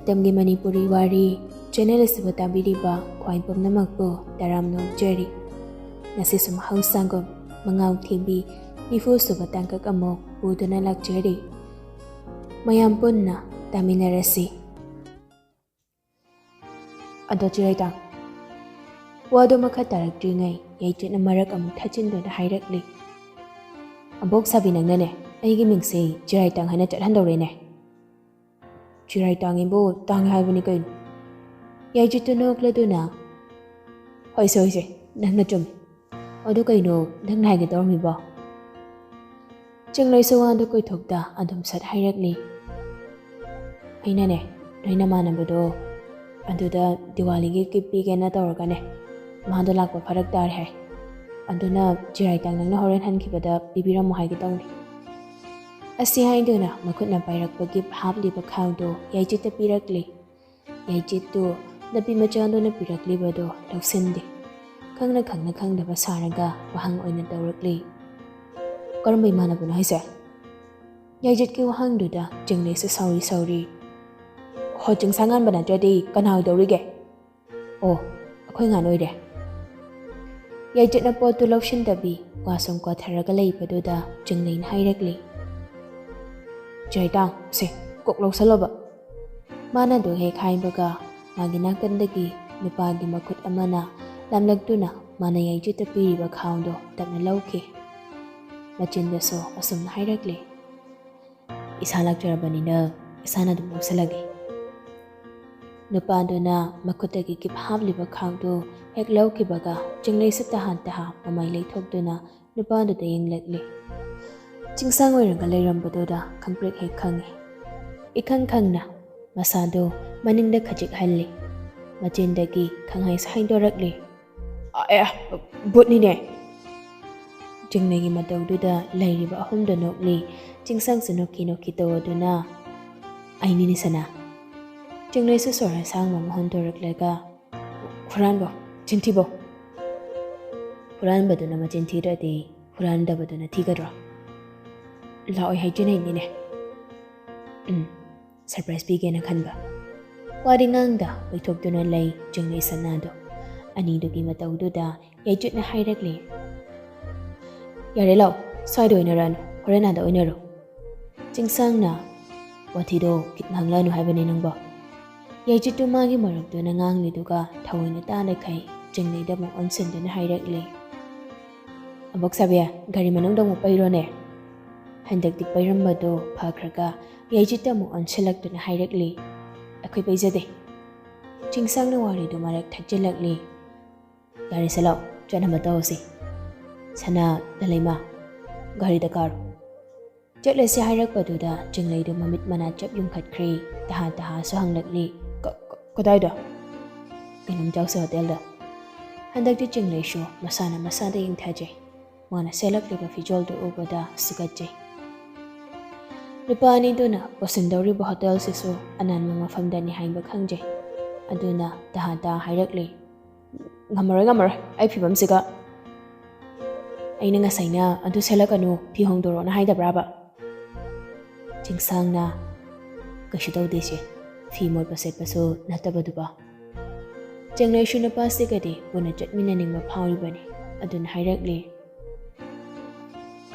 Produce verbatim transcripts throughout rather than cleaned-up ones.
ꯃꯇꯝꯒꯤ ꯃꯅꯤꯄꯨꯔꯤ ꯋꯥꯔꯤ ꯆꯦꯅꯦꯜ ꯑꯁꯤꯕꯨ ꯇꯥꯕꯤꯔꯤꯕ ꯈ꯭ꯋꯥꯏ ꯄꯨꯝꯅꯃꯛꯄꯨ ꯇꯔꯥꯝꯅ ꯑꯣꯛꯆꯔꯤ꯫ ꯉꯁꯤꯁꯨ ꯃꯍꯧꯁꯥꯒꯨꯝ ꯃꯉꯥꯎ ꯊꯤꯕꯤ ꯅꯤꯐꯨ ꯁꯨꯕ ꯇꯥꯡꯀꯛ ꯑꯃꯨꯛ ꯄꯨꯗꯨꯅ ꯂꯥꯛꯆꯔꯤ꯫ ꯃꯌꯥꯝ ꯄꯨꯟꯅ ꯇꯥꯃꯤꯟꯅꯔꯁꯤ꯫ ꯑꯗꯣ ꯆꯤꯔꯥꯏꯇꯥꯡ, ꯋꯥꯗꯣ ꯃꯈꯥ ꯇꯥꯔꯛꯇ꯭ꯔꯤꯉꯩ ꯌꯥꯏꯆꯦꯠꯅ ꯃꯔꯛ ꯑꯃꯨꯛ ꯊꯠꯆꯤꯟꯗꯨꯅ ꯍꯥꯏꯔꯛꯂꯤ꯫ "ꯑꯕꯣꯛ ꯁꯥꯕꯤ, ꯅꯪꯅꯅꯦ ꯑꯩꯒꯤ ꯃꯤꯡꯁꯦ ꯆꯤꯔꯥꯏꯇꯥꯡ ꯍꯥꯏꯅ ꯆꯠꯍꯟꯗꯧꯔꯦꯅꯦ꯫ ꯆꯤꯔꯥꯏꯇꯥꯡ ꯏꯕꯨ ꯇꯥꯡꯉꯦ ꯍꯥꯏꯕꯅꯤ ꯀꯩꯅꯣ?" ꯌꯥꯏꯆꯦꯠꯇꯨ ꯅꯣꯛꯂꯗꯨꯅ, "ꯍꯣꯏꯁꯦ, ꯍꯣꯏꯁꯦ, ꯅꯪꯅ ꯆꯨꯝꯃꯤ꯫ ꯑꯗꯨ ꯀꯩꯅꯣ ꯅꯪꯅ ꯍꯥꯏꯒꯦ ꯇꯧꯔꯝꯃꯤꯕꯣ?" ꯆꯤꯡꯂꯩꯁꯨ ꯋꯥꯗꯨ ꯀꯣꯏꯊꯣꯛꯇ ꯑꯗꯨꯝ ꯁꯠ ꯍꯥꯏꯔꯛꯂꯤ꯫ "ꯑꯩꯅꯅꯦ, ꯅꯣꯏ ꯅꯃꯥꯟꯅꯕꯗꯣ ꯑꯗꯨꯗ ꯗꯤꯋꯥꯂꯤꯒꯤ ꯒꯤꯐ ꯄꯤꯒꯦꯅ ꯇꯧꯔꯒꯅꯦ, ꯃꯥꯗꯣ ꯂꯥꯛꯄ ꯐꯔꯛ ꯇꯥꯔꯦ ꯍꯥꯏ꯫ ꯑꯗꯨꯅ ꯆꯤꯔꯥꯏꯇꯥꯡ ꯅꯪꯅ ꯍꯣꯔꯦꯟ ꯍꯟꯈꯤꯕꯗ ꯄꯤꯕꯤꯔꯝꯃꯣ ꯍꯥꯏꯒꯦ ꯇꯧꯅꯤ꯫" ꯑꯁꯤ ꯍꯥꯏꯗꯨꯅ ꯃꯈꯨꯠꯅ ꯄꯥꯏꯔꯛꯄ ꯒꯤꯐ ꯍꯥꯞꯂꯤꯕ ꯈꯥꯎꯗꯣ ꯌꯥꯏꯆꯦꯠꯇ ꯄꯤꯔꯛꯂꯤ꯫ ꯌꯥꯏꯆꯦꯠꯇꯨ ꯅꯨꯄꯤ ꯃꯆꯥꯗꯨꯅ ꯄꯤꯔꯛꯂꯤꯕꯗꯣ ꯂꯧꯁꯤꯟꯗꯦ꯫ ꯈꯪꯅ ꯈꯪꯅ ꯈꯪꯗꯕ ꯁꯥꯔꯒ ꯋꯥꯍꯪ ꯑꯣꯏꯅ ꯇꯧꯔꯛꯂꯤ꯫ "ꯀꯔꯝꯕ ꯏꯃꯥꯟꯅꯕꯅꯣ ꯍꯥꯏꯁꯦ?" ꯌꯥꯏꯆꯦꯠꯀꯤ ꯋꯥꯍꯪꯗꯨꯗ ꯆꯤꯡꯂꯩꯁꯨ ꯁꯥꯎꯔꯤ ꯁꯥꯎꯔꯤ꯫ "ꯍꯣ, ꯆꯤꯡꯁꯥꯡꯉꯥꯟꯕ ꯅꯠꯇ꯭ꯔꯗꯤ ꯀꯅꯥ ꯑꯣꯏꯗꯧꯔꯤꯒꯦ? ꯑꯣ, ꯑꯩꯈꯣꯏ ꯉꯥꯟ ꯑꯣꯏꯔꯦ꯫" ꯌꯥꯏꯆꯦꯠꯅ ꯄꯣꯠꯇꯨ ꯂꯧꯁꯤꯟꯗꯕꯤ ꯋꯥꯁꯨꯝ ꯀꯣꯊꯔꯒ ꯂꯩꯕꯗꯨꯗ ꯆꯤꯡꯂꯩꯅ ꯍꯥꯏꯔꯛꯂꯤ꯫ "ꯆꯤꯔꯥꯏꯇꯥꯡ, ꯁꯦ, ꯀꯣꯛ ꯂꯧꯁꯜꯂꯣꯕ꯫" ꯃꯥꯅ ꯑꯗꯨ ꯍꯦꯛ ꯍꯥꯏꯕꯒ ꯃꯥꯒꯤ ꯅꯥꯀꯟꯗꯒꯤ ꯅꯨꯄꯥꯒꯤ ꯃꯈꯨꯠ ꯑꯃꯅ ꯂꯥꯝꯂꯛꯇꯨꯅ ꯃꯥꯅ ꯌꯥꯏꯆꯦꯠꯇ ꯄꯤꯔꯤꯕ ꯈꯥꯎꯗꯣ ꯇꯞꯅ ꯂꯧꯈꯤ꯫ ꯃꯆꯤꯟꯗꯁꯨ ꯑꯁꯨꯝꯅ ꯍꯥꯏꯔꯛꯂꯤ꯫ "ꯏꯁꯥ ꯂꯥꯛꯆꯔꯕꯅꯤꯅ ꯏꯁꯥꯅ ꯑꯗꯨꯝ ꯂꯧꯁꯜꯂꯒꯦ꯫" ꯅꯨꯄꯥꯗꯨꯅ ꯃꯈꯨꯠꯇꯒꯤ ꯒꯤꯐ ꯍꯥꯞꯂꯤꯕ ꯈꯥꯎꯗꯨ ꯍꯦꯛ ꯂꯧꯈꯤꯕꯒ ꯆꯤꯡꯂꯩꯁꯨ ꯇꯍꯥ ꯇꯍꯥ ꯃꯃꯥꯏ ꯂꯩꯊꯣꯛꯇꯨꯅ ꯅꯨꯄꯥꯗꯨꯗ ꯌꯦꯡꯂꯛꯂꯤ꯫ ꯆꯤꯡꯁꯥꯡ ꯑꯣꯏꯔꯒ ꯂꯩꯔꯝꯕꯗꯨꯗ ꯈꯪꯄ꯭ꯔꯦꯛ ꯍꯦꯛ ꯈꯪꯉꯤ꯫ ꯏꯈꯪ ꯈꯪꯅ ꯃꯁꯥꯗꯨ ꯃꯅꯤꯡꯗ ꯈꯖꯤꯛ ꯍꯜꯂꯤ꯫ ꯃꯆꯤꯟꯗꯒꯤ ꯈꯪꯍꯥꯏꯁꯨ ꯍꯥꯏꯗꯣꯔꯛꯂꯤ꯫ "ꯑꯦ, ꯚꯨꯠꯅꯤꯅꯦ!" ꯆꯤꯡꯂꯩꯒꯤ ꯃꯇꯧꯗꯨꯗ ꯂꯩꯔꯤꯕ ꯑꯍꯨꯝꯗꯨ ꯅꯣꯛꯂꯤ꯫ ꯆꯤꯡꯁꯥꯡꯁꯨ ꯅꯣꯛꯈꯤ ꯅꯣꯛꯈꯤ ꯇꯧꯗꯨꯅ, "ꯑꯩꯅꯤꯅꯦ ꯁꯅꯥ!" ꯆꯤꯡꯂꯩꯁꯨ ꯁꯣꯔ ꯑꯁꯥꯡꯕ ꯑꯃ ꯍꯣꯟꯗꯣꯔꯛꯂꯒ, "ꯍꯨꯔꯥꯟꯕꯧ, ꯆꯤꯟꯊꯤꯕꯧ! ꯍꯨꯔꯥꯟꯕꯗꯨꯅ ꯃꯆꯤꯟ ꯊꯤꯗ꯭ꯔꯗꯤ ꯍꯨꯔꯥꯟꯗꯕꯗꯨꯅ ꯊꯤꯒꯗ꯭ꯔꯣ? ꯂꯥꯛꯑꯣꯏ ꯍꯥꯏꯖꯅꯩꯅꯤꯅꯦ꯫ ꯎꯝ, ꯁꯔꯄ꯭ꯔꯥꯏꯖ ꯄꯤꯒꯦꯅ ꯈꯟꯕ꯫ ꯋꯥꯔꯤ ꯉꯥꯡꯗ ꯄꯩꯊꯣꯛꯇꯨꯅ ꯂꯩ ꯆꯤꯡꯂꯩ ꯁꯅꯥꯗꯣ꯫ ꯑꯅꯤꯗꯨꯒꯤ ꯃꯇꯧꯗꯨꯗ ꯌꯥꯏꯆꯨꯠꯅ ꯍꯥꯏꯔꯛꯂꯤ, "ꯌꯥꯔꯦ ꯂꯥꯎ, ꯁ꯭ꯋꯥꯏꯗ ꯑꯣꯏꯅꯔꯅꯨ, ꯍꯣꯔꯦꯟ ꯑꯥꯗ ꯑꯣꯏꯅꯔꯣ꯫" ꯆꯤꯡꯁꯥꯡꯅ, "ꯋꯥꯊꯤꯗꯣ ꯈꯤꯠ ꯉꯥꯡꯂꯅꯨ ꯍꯥꯏꯕꯅꯤ ꯅꯪꯕꯣ꯫" ꯌꯥꯏꯆꯨꯠꯇꯨ ꯃꯥꯒꯤ ꯃꯔꯨꯞꯇꯨꯅ ꯉꯥꯡꯂꯤꯗꯨꯒ ꯊꯑꯣꯏꯅ ꯇꯥꯅꯈꯩ ꯆꯤꯡꯂꯩꯗ ꯑꯃꯨꯛ ꯑꯣꯟꯁꯤꯟꯗꯨꯅ ꯍꯥꯏꯔꯛꯂꯤ, "ꯑꯕꯣꯛ ꯁꯥꯕꯤ, ꯒꯥꯔꯤ ꯃꯅꯨꯡꯗ ꯑꯃꯨꯛ ꯄꯩꯔꯣꯅꯦ꯫" ꯍꯟꯗꯛꯇꯤ ꯄꯩꯔꯝꯕꯗꯣ ꯐꯈ꯭ꯔꯒ ꯌꯥꯏꯆꯨꯠꯇ ꯑꯃꯨꯛ ꯑꯣꯟꯁꯤꯜꯂꯛꯇꯨꯅ ꯍꯥꯏꯔꯛꯂꯤ, "ꯑꯩꯈꯣꯏ ꯄꯩꯖꯗꯦ꯫" ꯆꯤꯡꯁꯥꯡꯅ ꯋꯥꯔꯤꯗꯨ ꯃꯔꯛ ꯊꯠꯆꯤꯜꯂꯛꯂꯤ, "ꯌꯥꯔꯦꯁꯦ ꯂꯥꯎ, ꯆꯠꯅꯕ ꯇꯧꯔꯁꯤ꯫ ꯁꯅꯥ, ꯂꯂꯩꯃ, ꯒꯥꯔꯤꯗ ꯀꯥꯔꯣ꯫" ꯆꯠꯂꯁꯤ ꯍꯥꯏꯔꯛꯄꯗꯨꯗ ꯆꯤꯡꯂꯩꯗꯨ ꯃꯃꯤꯠ ꯃꯅꯥ ꯆꯞ ꯌꯨꯡꯈꯠꯈ꯭ꯔꯦ꯫ ꯇꯍꯥ ꯇꯍꯥꯁꯨ ꯍꯪꯂꯛꯂꯤ, "ꯀ-, ꯀ-, ꯀꯗꯥꯏꯗ?" "ꯀꯩꯅꯣꯝ ꯆꯥꯎꯁꯦ ꯍꯣꯇꯦꯜꯗ꯫" ꯍꯟꯗꯛꯇꯤ ꯆꯤꯡꯂꯩꯁꯨ ꯃꯁꯥꯅ ꯃꯁꯥꯗ ꯌꯦꯡꯊꯖꯩ꯫ ꯃꯥꯅ ꯁꯦꯠꯂꯛꯂꯤꯕ ꯐꯤꯖꯣꯜꯗꯨ ꯎꯕꯗ ꯁꯨꯒꯠꯆꯩ꯫ ꯅꯨꯄꯥ ꯑꯅꯤꯗꯨꯅ ꯄꯨꯁꯤꯟꯗꯧꯔꯤꯕ ꯍꯣꯇꯦꯜꯁꯤꯁꯨ ꯑꯅꯥꯟꯕ ꯃꯐꯝꯗꯅꯤ ꯍꯥꯏꯕ ꯈꯪꯖꯩ꯫ ꯑꯗꯨꯅ ꯇꯍꯥ ꯇꯍꯥ ꯍꯥꯏꯔꯛꯂꯤ, "ꯉꯝꯃꯔꯣꯏ, ꯉꯝꯃꯔꯣꯏ, ꯑꯩ ꯐꯤꯕꯝꯁꯤꯒ꯫" "ꯑꯩꯅ ꯉꯁꯥꯏꯅ ꯑꯗꯨ ꯁꯦꯠꯂꯛꯀꯅꯨ, ꯐꯤ ꯍꯣꯡꯗꯣꯔꯛꯑꯣꯅ ꯍꯥꯏꯗꯕ꯭ꯔꯥꯕ?" ꯆꯤꯡꯁꯥꯡꯅ, "ꯀꯩꯁꯨ ꯇꯧꯗꯦꯁꯦ, ꯐꯤ ꯃꯣꯠꯄ ꯁꯦꯠꯄꯁꯨ ꯅꯠꯇꯕꯗꯨꯕ꯫" ꯆꯤꯡꯂꯩꯁꯨ ꯅꯨꯄꯥꯁꯤꯒꯗꯤ ꯄꯨꯟꯅ ꯆꯠꯃꯤꯟꯅꯅꯤꯡꯕ ꯐꯥꯎꯔꯤꯕꯅꯤ꯫ ꯑꯗꯨꯅ ꯍꯥꯏꯔꯛꯂꯤ,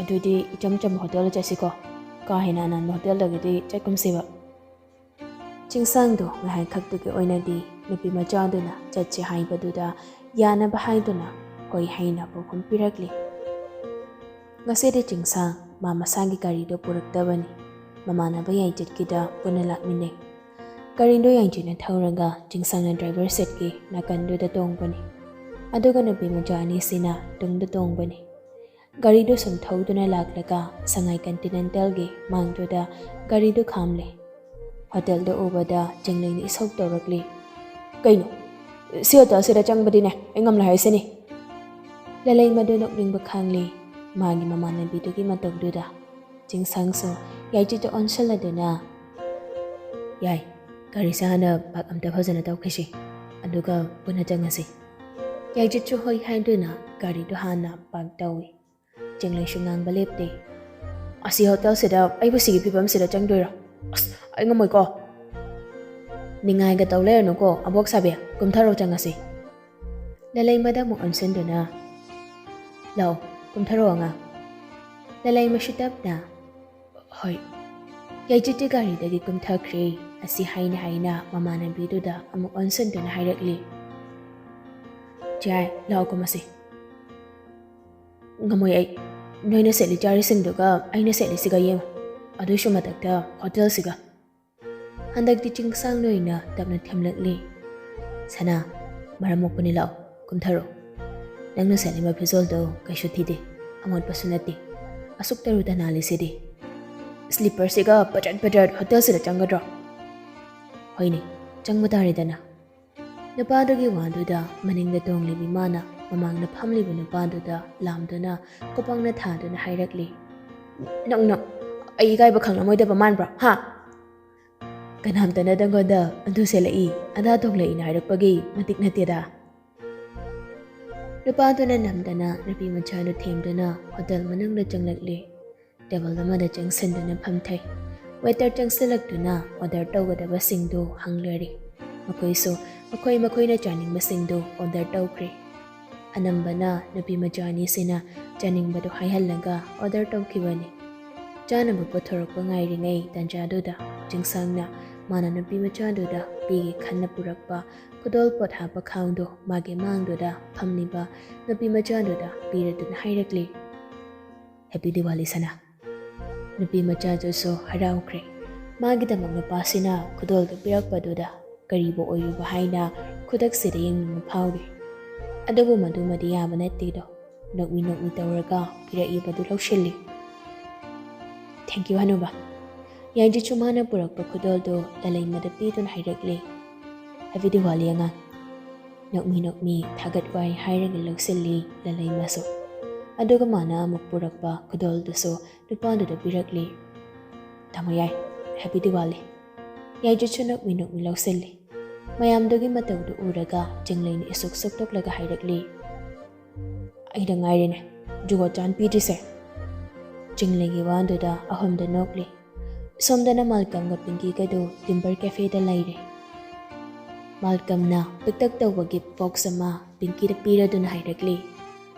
"ꯑꯗꯨꯗꯤ ꯏꯆꯝ ꯆꯝꯕ ꯍꯣꯇꯦꯜꯗ ꯆꯠꯁꯤꯀꯣ, ꯀꯥ ꯍꯦꯟꯅ ꯑꯅꯥꯟꯕ ꯍꯣꯇꯦꯜꯗꯒꯤꯗꯤ ꯆꯠꯀꯨꯝꯁꯦꯕ꯫" ꯆꯤꯡꯁꯥꯡꯗꯣ ꯉꯥꯏꯍꯥꯛ ꯈꯛꯇꯒꯤ ꯑꯣꯏꯅꯗꯤ ꯅꯨꯄꯤ ꯃꯆꯥꯗꯨꯅ ꯆꯠꯁꯦ ꯍꯥꯏꯕꯗꯨꯗ ꯌꯥꯅꯕ ꯍꯥꯏꯗꯨꯅ ꯍꯣꯏ ꯍꯥꯏꯅ ꯄꯥꯎꯈꯨꯝ ꯄꯤꯔꯛꯂꯤ꯫ ꯉꯁꯤꯗꯤ ꯆꯤꯡꯁꯥꯡ ꯃꯥ ꯃꯁꯥꯒꯤ ꯒꯥꯔꯤꯗꯣ ꯄꯨꯔꯛꯇꯕꯅꯤ꯫ ꯃꯃꯥꯟꯅꯕ ꯌꯥꯏꯆꯨꯠꯀꯤꯗ ꯄꯨꯟꯅ ꯂꯥꯛꯃꯤꯟꯅꯩ꯫ ꯒꯥꯔꯤꯗꯣ ꯌꯥꯏꯆꯨꯠꯅ ꯊꯧꯔꯒ ꯆꯤꯡꯁꯥꯡꯅ ꯗ꯭ꯔꯥꯏꯚꯔ ꯁꯤꯠꯀꯤ ꯅꯥꯀꯟꯗꯨꯗ ꯇꯣꯡꯕꯅꯤ꯫ ꯑꯗꯨꯒ ꯅꯨꯄꯤ ꯃꯆꯥ ꯑꯅꯤꯁꯤꯅ ꯇꯨꯡꯗ ꯇꯣꯡꯕꯅꯤ꯫ ꯒꯥꯔꯤꯗꯨ ꯁꯨꯝ ꯊꯧꯗꯨꯅ ꯂꯥꯛꯂꯒ ꯁꯉꯥꯏ ꯀꯟꯇꯤꯅꯦꯟꯇꯦꯜꯒꯤ ꯃꯥꯡꯗꯨꯗ ꯒꯥꯔꯤꯗꯨ ꯈꯥꯝꯂꯦ꯫ ꯍꯣꯇꯦꯜꯗꯨ ꯎꯕꯗ ꯆꯤꯡꯂꯩꯅ ꯏꯁꯧ ꯇꯧꯔꯛꯂꯤ, "ꯀꯩꯅꯣ? ꯁꯤ ꯍꯣꯇꯦꯜꯁꯤꯗ ꯆꯪꯕꯗꯤꯅꯦ ꯑꯩ ꯉꯝꯂꯣꯏ ꯍꯥꯏꯁꯤꯅꯤ꯫" ꯂꯂꯩ ꯃꯗꯨ ꯅꯣꯛꯅꯤꯡꯕ ꯈꯪꯂꯤ ꯃꯥꯒꯤ ꯃꯃꯥꯟꯅꯕꯤꯗꯨꯒꯤ ꯃꯇꯧꯗꯨꯗ꯫ ꯆꯤꯡꯁꯥꯡꯁꯨ ꯌꯥꯏꯆꯨꯠꯇ ꯑꯣꯟꯁꯤꯜꯂꯗꯨꯅ, "ꯌꯥꯏ, ꯒꯥꯔꯤꯁꯦ ꯍꯥꯟꯅ ꯄꯥꯛ ꯑꯝꯇ ꯐꯖꯅ ꯇꯧꯈꯤꯁꯤ, ꯑꯗꯨꯒ ꯄꯨꯟꯅ ꯆꯪꯉꯁꯤ꯫" ꯌꯥꯏꯆꯨꯠꯁꯨ ꯍꯣꯏ ꯍꯥꯏꯗꯨꯅ ꯒꯥꯔꯤꯗꯨ ꯍꯥꯟꯅ ꯄꯥꯛ ꯇꯧꯏ꯫ ꯆꯤꯡꯂꯩꯁꯨ ꯉꯥꯡꯕ ꯂꯦꯞꯇꯦ꯫ "ꯑꯁꯤ ꯍꯣꯇꯦꯜꯁꯤꯗ ꯑꯩꯕꯨ ꯁꯤꯒꯤ ꯐꯤꯕꯝꯁꯤꯗ ꯆꯪꯗꯣꯏꯔꯣ? ꯑꯁ, ꯑꯩ ꯉꯝꯃꯣꯏꯀꯣ꯫" "ꯅꯤꯡꯉꯥꯏꯒ ꯇꯧ ꯂꯩꯔꯅꯨꯀꯣ, ꯑꯕꯣꯛ ꯁꯥꯕꯤ, ꯀꯨꯝꯊꯔꯣ ꯆꯪꯉꯁꯤ꯫" ꯂꯂꯩꯃꯗ ꯑꯃꯨꯛ ꯑꯣꯟꯁꯤꯟꯗꯨꯅ, "ꯂꯥꯛꯑꯣ, ꯀꯨꯝꯊꯔꯣ ꯑꯉꯥꯡ꯫" ꯂꯂꯩꯃꯁꯨ ꯇꯞꯅ, "ꯍꯣꯏ꯫" ꯌꯥꯏꯖꯤꯠꯇꯤ ꯒꯥꯔꯤꯗꯒꯤ ꯀꯨꯝꯊꯈ꯭ꯔꯦ꯫ ꯑꯁꯤ ꯍꯥꯏꯅ ꯍꯥꯏꯅ ꯃꯃꯥꯟꯅꯕꯤꯗꯨꯗ ꯑꯃꯨꯛ ꯑꯣꯟꯁꯤꯟꯗꯨꯅ ꯍꯥꯏꯔꯛꯂꯤ, "ꯆꯦ, ꯂꯥꯛꯑꯣ ꯀꯨꯝꯃꯁꯤ꯫" "ꯉꯝꯃꯣꯏ ꯑꯩ꯫ ꯅꯣꯏꯅ ꯁꯦꯠꯂꯤ ꯆꯥꯔꯤꯁꯤꯡꯗꯨꯒ ꯑꯩꯅ ꯁꯦꯠꯂꯤꯁꯤꯒ ꯌꯦꯡꯉꯨ꯫ ꯑꯗꯨꯏꯁꯨ ꯃꯊꯛꯇ ꯍꯣꯇꯦꯜꯁꯤꯒ꯫" ꯍꯟꯗꯛꯇꯤ ꯆꯤꯡꯁꯥꯡ ꯅꯣꯏꯅ ꯇꯞꯅ ꯊꯦꯝꯂꯛꯂꯤ, "ꯁꯅꯥ, ꯃꯔꯝ ꯃꯣꯛꯄꯅꯤ, ꯂꯥꯛꯑꯣ, ꯀꯨꯝꯊꯔꯣ꯫ ꯅꯪꯅ ꯁꯦꯠꯂꯤꯕ ꯐꯤꯖꯣꯜꯗꯣ ꯀꯩꯁꯨ ꯊꯤꯗꯦ, ꯑꯃꯣꯠꯄꯁꯨ ꯅꯠꯇꯦ꯫ ꯑꯁꯨꯛ ꯇꯔꯨ ꯇꯅꯥꯜꯂꯤꯁꯤꯗꯤ꯫ ꯁ꯭ꯂꯤꯄꯔꯁꯤꯒ ꯄꯗ꯭ꯔꯠ ꯄꯗ꯭ꯔꯠ ꯍꯣꯇꯦꯜꯁꯤꯗ ꯆꯪꯒꯗ꯭ꯔꯣ?" "ꯍꯣꯏꯅꯦ, ꯆꯪꯕ ꯇꯥꯔꯦꯗꯅ꯫" ꯅꯨꯄꯥꯗꯨꯒꯤ ꯋꯥꯗꯨꯗ ꯃꯅꯤꯡꯗ ꯇꯣꯡꯂꯤꯕꯤ ꯃꯥꯅ ꯃꯃꯥꯡꯗ ꯐꯝꯂꯤꯕ ꯅꯨꯄꯥꯗꯨꯗ ꯂꯥꯝꯗꯨꯅ ꯈꯨꯄꯥꯛꯅ ꯊꯥꯗꯨꯅ ꯍꯥꯏꯔꯛꯂꯤ, "ꯅꯪ, ꯅꯪ ꯑꯩ ꯏꯀꯥꯏꯕ ꯈꯪꯂꯝꯃꯣꯏꯗꯕ ꯃꯥꯟꯕ꯭ꯔꯥ, ꯍꯥ? ꯀꯅꯥꯝꯇꯅ ꯅꯪꯉꯣꯟꯗ ꯑꯗꯨ ꯁꯦꯠꯂꯛꯏ, ꯑꯗꯥ ꯇꯣꯡꯂꯛꯏꯅ ꯍꯥꯏꯔꯛꯄꯒꯤ ꯃꯇꯤꯛ ꯅꯠꯇꯦꯗ꯫" ꯅꯨꯄꯥꯗꯨꯅ ꯅꯝꯗꯅ ꯅꯨꯄꯤ ꯃꯆꯥꯗꯨ ꯊꯦꯝꯗꯨꯅ ꯍꯣꯇꯦꯜ ꯃꯅꯨꯡꯗ ꯆꯪꯂꯛꯂꯤ꯫ ꯇꯦꯕꯜ ꯑꯃꯗ ꯆꯪꯁꯤꯟꯗꯨꯅ ꯐꯝꯊꯩ꯫ Waiter ꯆꯪꯁꯤꯜꯂꯛꯇꯨꯅ order ꯇꯧꯒꯗꯕꯁꯤꯡꯗꯨ ꯍꯪꯂꯔꯤ꯫ ꯃꯈꯣꯏꯁꯨ ꯃꯈꯣꯏ ꯃꯈꯣꯏꯅ ꯆꯥꯅꯤꯡꯕꯁꯤꯡꯗꯨ ꯑꯣꯔꯗꯔ ꯇꯧꯈ꯭ꯔꯦ꯫ ꯑꯅꯝꯕꯅ ꯅꯨꯄꯤ ꯃꯆꯥ ꯑꯅꯤꯁꯤꯅ ꯆꯥꯅꯤꯡꯕꯗꯨ ꯍꯥꯏꯍꯜꯂꯒ ꯑꯣꯔꯗꯔ ꯇꯧꯈꯤꯕꯅꯤ꯫ ꯆꯥꯅꯕ ꯄꯨꯊꯣꯔꯛꯄ ꯉꯥꯏꯔꯤꯉꯩ ꯇꯥꯟꯖꯥꯗꯨꯗ ꯆꯤꯡꯁꯥꯡꯅ ꯃꯥꯅ ꯅꯨꯄꯤ ꯃꯆꯥꯗꯨꯗ ꯄꯤꯒꯦ ꯈꯟꯅ ꯄꯨꯔꯛꯄ ꯈꯨꯗꯣꯜꯄꯣꯠ ꯍꯥꯞꯄ ꯈꯥꯎꯗꯨ ꯃꯥꯒꯤ ꯃꯥꯡꯗꯨꯗ ꯐꯝꯂꯤꯕ ꯅꯨꯄꯤ ꯃꯆꯥꯗꯨꯗ ꯄꯤꯔꯗꯨꯅ ꯍꯥꯏꯔꯛꯂꯤ, "ꯍꯦꯄꯤ ꯗꯤꯋꯥꯂꯤ, ꯁꯅꯥ꯫" ꯅꯨꯄꯤ ꯃꯆꯥꯗꯨꯁꯨ ꯍꯔꯥꯎꯈ꯭ꯔꯦ꯫ ꯃꯥꯒꯤꯗꯃꯛ ꯅꯨꯄꯥꯁꯤꯅ ꯈꯨꯗꯣꯜꯗꯨ ꯄꯤꯔꯛꯄꯗꯨꯗ ꯀꯔꯤꯕꯨ ꯑꯣꯏꯔꯨꯕ ꯍꯥꯏꯅ ꯈꯨꯗꯛꯁꯤꯗ ꯌꯦꯡꯅꯤꯡꯕ ꯐꯥꯎꯔꯤ꯫ ꯑꯗꯨꯕꯨ ꯃꯗꯨꯃꯗꯤ ꯌꯥꯕ ꯅꯠꯇꯦꯗꯣ꯫ ꯅꯣꯛꯃꯤ ꯅꯣꯛꯃꯤ ꯇꯧꯔꯒ ꯄꯤꯔꯛꯏꯕꯗꯨ ꯂꯧꯁꯤꯜꯂꯤ꯫ "Thank you, ꯍꯅꯨꯕ꯫" ꯌꯥꯏꯖꯤꯠꯁꯨ ꯃꯥꯅ ꯄꯨꯔꯛꯄ ꯈꯨꯗꯣꯜꯗꯨ ꯂꯂꯩꯃꯗ ꯄꯤꯗꯨꯅ ꯍꯥꯏꯔꯛꯂꯤ, "ꯍꯦꯄꯤ ꯗꯤꯋꯥꯂꯤ, ꯑꯉꯥꯡ꯫" ꯅꯣꯛꯃꯤ ꯅꯣꯛꯃꯤ ꯊꯥꯒꯠ ꯋꯥꯍꯩ ꯍꯥꯏꯔꯒ ꯂꯧꯁꯤꯜꯂꯤ ꯂꯂꯩꯃꯁꯨ꯫ ꯑꯗꯨꯒ ꯃꯥꯅ ꯑꯃꯨꯛ ꯄꯨꯔꯛꯄ ꯈꯨꯗꯣꯜꯗꯨꯁꯨ ꯅꯨꯄꯥꯗꯨꯗ ꯄꯤꯔꯛꯂꯤ꯫ "ꯇꯥꯃꯣ ꯌꯥꯏ, ꯍꯦꯄꯤ ꯗꯤꯋꯥꯂꯤ꯫" ꯌꯥꯏꯖꯤꯠꯁꯨ ꯅꯣꯛꯃꯤ ꯅꯣꯛꯃꯤ ꯂꯧꯁꯤꯜꯂꯤ꯫ ꯃꯌꯥꯝꯗꯨꯒꯤ ꯃꯇꯧꯗꯨ ꯎꯔꯒ ꯆꯤꯡꯂꯩꯅ ꯏꯁꯨꯛ ꯁꯨꯛꯇꯣꯛꯂꯒ ꯍꯥꯏꯔꯛꯂꯤ, "ꯑꯩꯗ ꯉꯥꯏꯔꯦꯅꯦ ꯖꯨꯒꯣꯠ ꯆꯥꯟ ꯄꯤꯗ꯭ꯔꯤꯁꯦ꯫" ꯆꯤꯡꯂꯩꯒꯤ ꯋꯥꯗꯨꯗ ꯑꯍꯨꯝꯗ ꯅꯣꯛꯂꯤ꯫ ꯁꯣꯝꯗꯅ ꯃꯥꯜꯀꯝꯒ ꯄꯤꯡꯀꯤꯒꯗꯨ ꯇꯤꯝꯕꯔ ꯀꯦꯐꯦꯗ ꯂꯩꯔꯦ꯫ ꯃꯥꯜꯀꯝꯅ ꯄꯤꯛꯇꯛ ꯇꯧꯕ ꯒꯤꯐ ꯕꯣꯛꯁ ꯑꯃ ꯄꯤꯡꯀꯤꯗ ꯄꯤꯔꯗꯨꯅ ꯍꯥꯏꯔꯛꯂꯤ,